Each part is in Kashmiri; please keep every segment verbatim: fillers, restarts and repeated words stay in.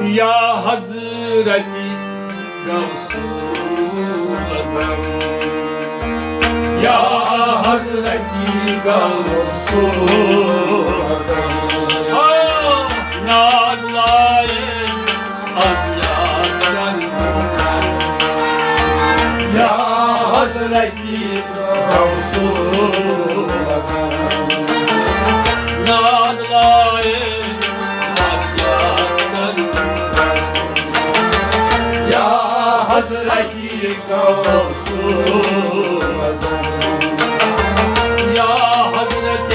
یا حضرت غوث اعظم، یا حضرت غوث اعظم، آ، ناز لائے از یاد کر۔ یا حضرت غوث اعظم، ناز لائے از یاد کر۔ یا حضرت غوث اعظم، یا حضرت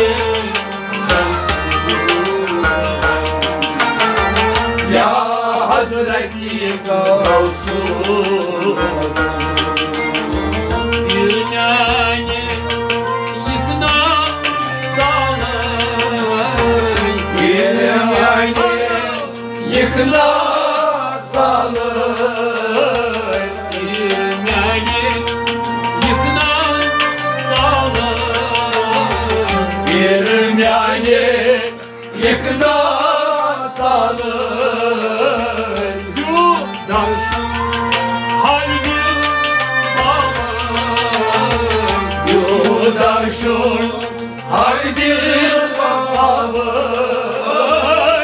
غوث اعظم، یا حضرت غوث اعظم۔ پیر میانہِ یِکنا سالے، پیر میانہِ یِکنا سالے، پیر میانہِ یِکنا سالے، پیر میانہِ یِکنا سالے، دیو درشن ہر دل بابا، دیو درشن ہر دل بابا،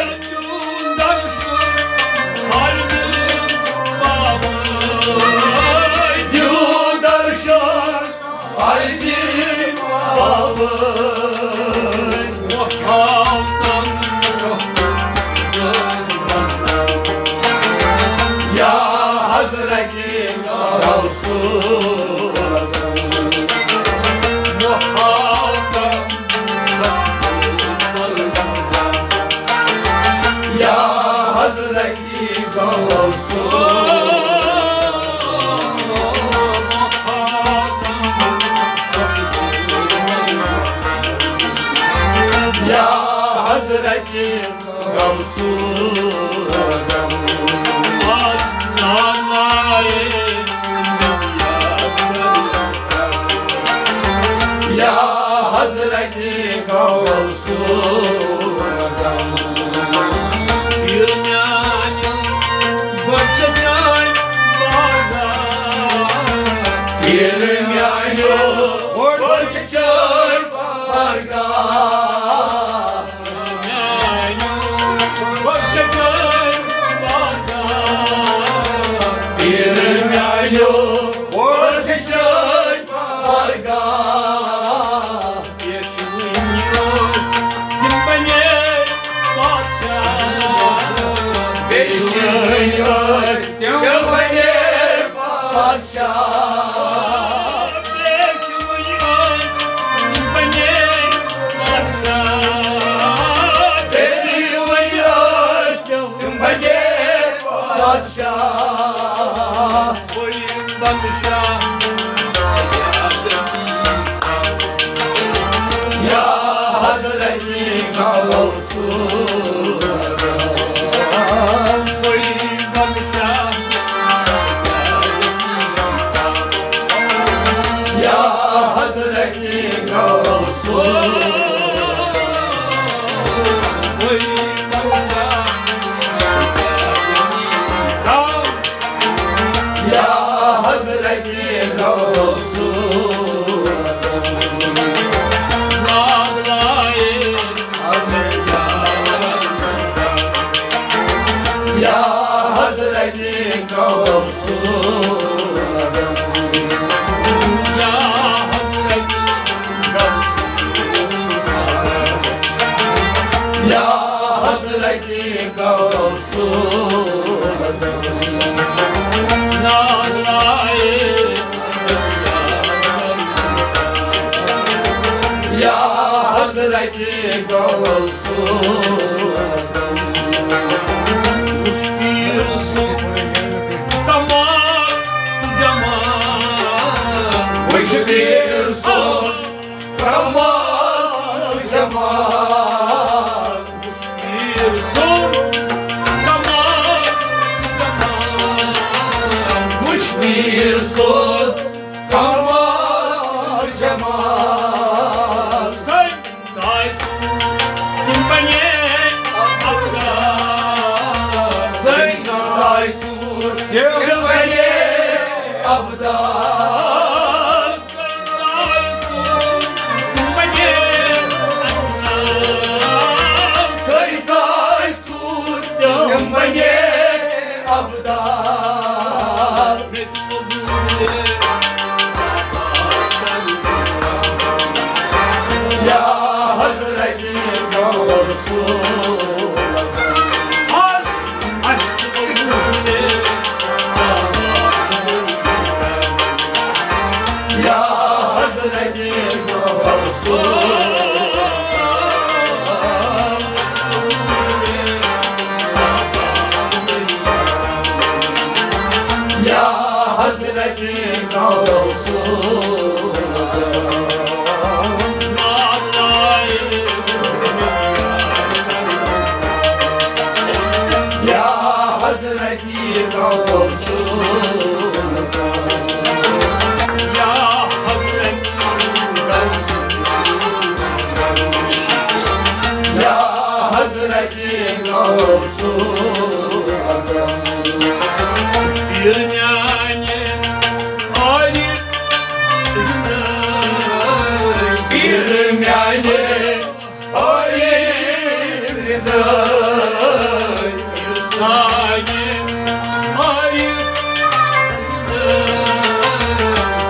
دیو درشن ہر دل بابا، دیو درشن ہر دل بابا۔ یا حضرت غوث اعظم، یا حضرت غوث، یا حضرت غوث اعظم۔ یا حضرت غوث اعظم۔ پیر میانیو بچہ چٲنۍ بارگاہ۔ پیر میانیو بچہ چٲنۍ بارگاہ۔ میانیو بچہ چٲنۍ بارگاہ۔ پیر میانیو بچہ چٲنۍ بارگاہ۔ پیشوٕنۍ ٲسۍ تِم بنے بادشاہ۔ پیشوٕنۍ ٲسۍ تِم بنے بادشاہ۔ پیشوٕنۍ ٲسۍ تِم بنے بادشاہ۔ پیشوٕنۍ ٲسۍ تِم بنے بادشاہ۔ یا حضرت غوث اعظم۔ یا حضرت غوث اعظم۔ یا حضرت غوث اعظم۔ یا حضرت غوث اعظم۔ یا حضرت غوث اعظم۔ یا حضرت غوث اعظم۔ ناز لائے۔ یا حضرت غوث اعظم۔ وچھ پیٖر سُنٛد کمال جمال۔ وچھ پیٖر سُنٛد کمال جمال۔ پیٖر سُنٛد کمال جمال۔ وچھ پیٖر سُنٛد کمال جمال۔ سٲے سٲے سُنٛد تِم بنے افغان۔ تِم بنے ابدال۔ سٲری ساے ژوٗر تِم بنے ابدال۔ یا حضرت غوث یا حضرت غوث یا حضرت غوث یا حضرت غوث یا حضرت غوث یا حضرت غوث اعظم۔ پیر میانہِ عارف زندہ، پیر میانہِ عارف زندہ، پیر سانہِ عارف زندہ،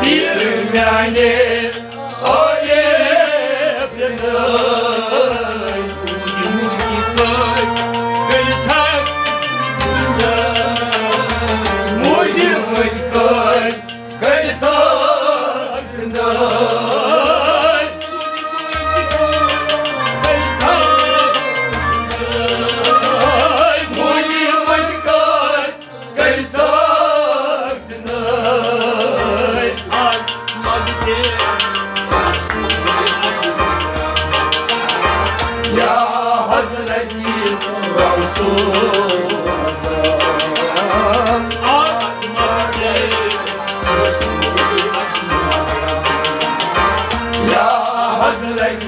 پیر میانہِ عارف زندہ۔ موٗدۍ مٕتۍ پٲٹھۍ کٔرِتھ زِندٕ۔ موٗدۍ مٕتۍ پٲٹھۍ کٔرِتھ زِندٕ۔ موٗدۍ مٕتۍ پٲٹھۍ کٔرِتھ زِندٕ۔ یا حضرت رسول اعظم۔ یا حضرت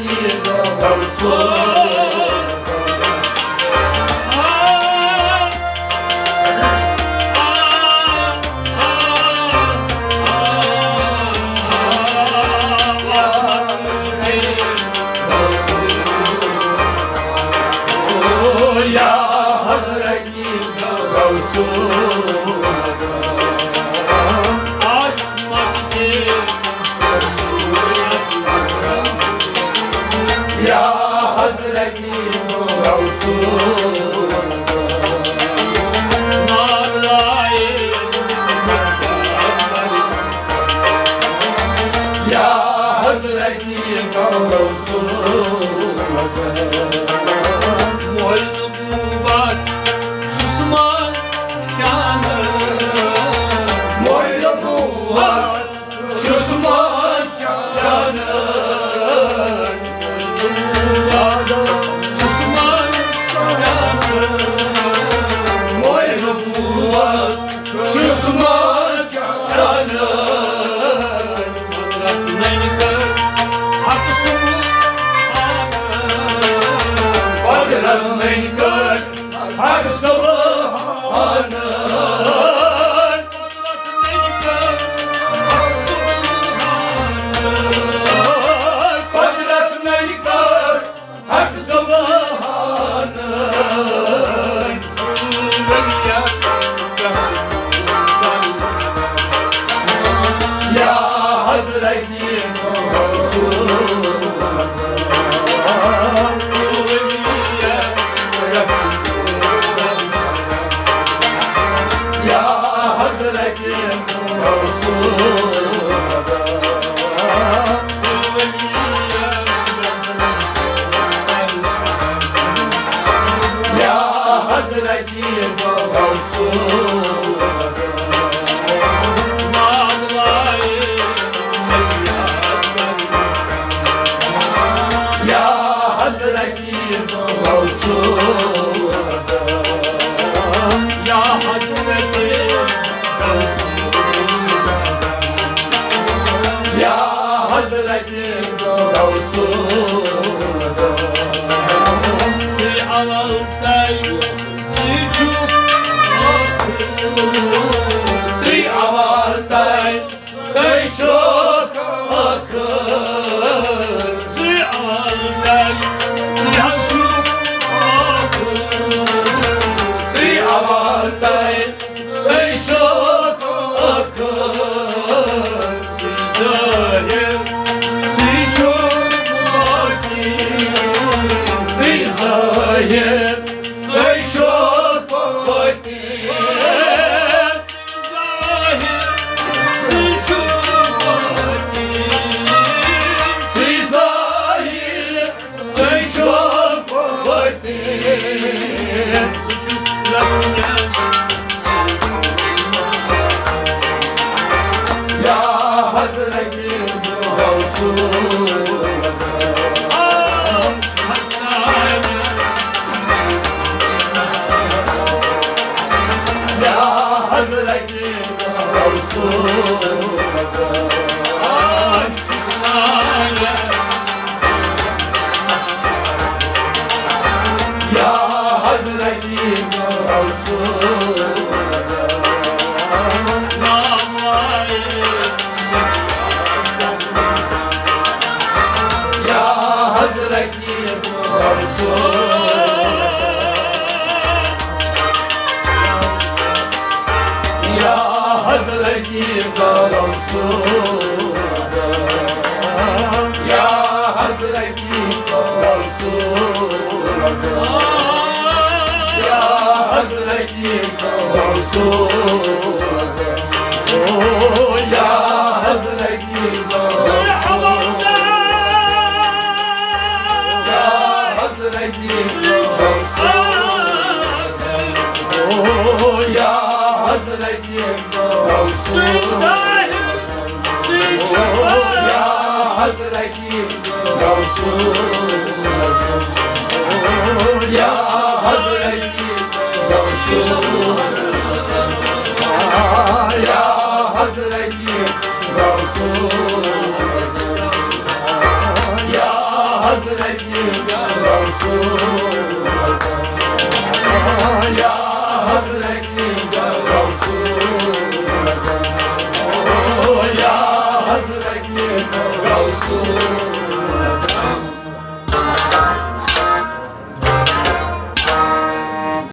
رسول یا حضرت غوث اعظم۔ یا حضرت غوث اعظم۔ یا حضرت غوث اعظم۔ معین نبوت چھُس مان شان۔ معین نبوت چھُس مان شان۔ چھُس مان شان۔ معین نبوت چھُس مان شان۔ قدرت ننہِ کٔر حق سبحان۔ قدرت ننہِ کٔر حق سبحان۔ قدرت ننہِ کٔر حق سبحان۔ قدرت ننہِ کٔر حق سبحان۔ یا حضرت رسول یا حضرت رسول یا حضرت رسول یا حضرت رسول یا حضرت رسول یا حضرت رسول۔ سُے اول تۄہہِ، سُے چھُ ٲخر۔ ژٕے اول تَے، ژٕے چھُکھ ٲخٕر۔ ژٕے اول تَے، ژٕے حظ چھُکھ ٲخٕر۔ ژٕے اول تَے، ژٕے چھُکھ ٲخٕر۔ ژٕے ظٲہِر، ژٕے چھُکھ باطِن۔ ژٕے ظٲہِر، ژٕے چھُکھ باطِن۔ ژٕے ظٲہِر، ژٕے چھُکھ باطِن۔ ژٕے ظٲہِر، ژٕے چھُکھ باطِن۔ ژٕ چھُکھ رسمِیت۔ یا حضرت غوث اعظم۔ یا حضرت غوث اعظم۔ یا حضرت غوث اعظم۔ یا حضرت غوث اعظم۔ یا حضرت غوث اعظم۔ یا حضرت غوث اعظم۔ یا حضرت غوث اعظم۔ او یا حضرت غوث اعظم۔ یا حضرت غوث اعظم۔ او یا حضرت غوث اعظم۔ او یا حضرت غوث اعظم۔ او یا حضرت غوث اعظم۔ یا حضرت غوث اعظم۔ یا حضرت غوث اعظم۔ یا حضرت غوث اعظم۔ یا حضرت غوث